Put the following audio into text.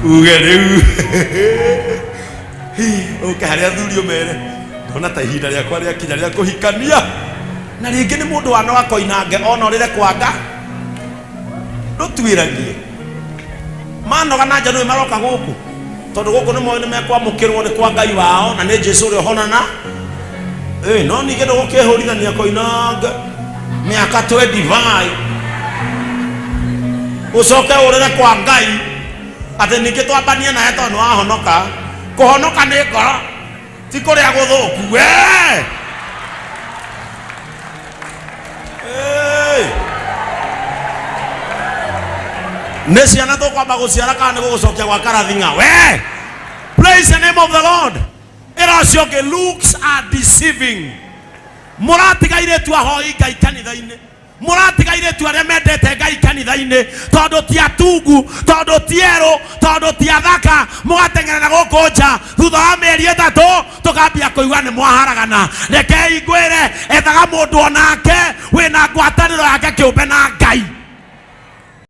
Uge rĩu ũke harĩ athuri ũmere ndona ta ihinda rĩakwa rĩakinya rĩa kũhikania. Na rĩngĩ nĩ mũndũ wa no akoinange onorĩre kwanga ndũtuĩragie manoga na nja nĩwe maroka gũkũ tondũ gũkũ nĩ moĩ nĩ mekwamũkĩrwo nĩ kwa Ngai wao na nĩ Jesu ũrĩa ũhonana. Ĩ, no ningĩ ndũgũkĩhũrithania koinange mĩaka 25 ũcoke ũrĩre kwa Ngai atĩ ningĩ twambanie nawe tondũ nĩ wahonoka. Kũhonoka nĩ ngoro, ti kũrĩa gũthũku we. Ĩĩ. Nĩ ciana tũkwamba gũciara kana nĩ gũgũcokia gwa karathinga we. Praise the name of the Lord. Ĩra ũcio ũngĩ, looks are deceiving. Mũratiga airĩtu ahoi Ngai kanitha-inĩ, mũratiga airĩtu arĩa mendete Ngai kanitha-inĩ tondũ ti atungu, tondũ ti erũ, tondũ ti athaka, mũgateng'era na gũkũ nja. Thutha wa mĩeri 3 tũkambia kũigua nĩ mwaharagana. Rekei ngwĩre, ethaga mũndũ onake wĩna ngwatanĩro yake kĩũmbe na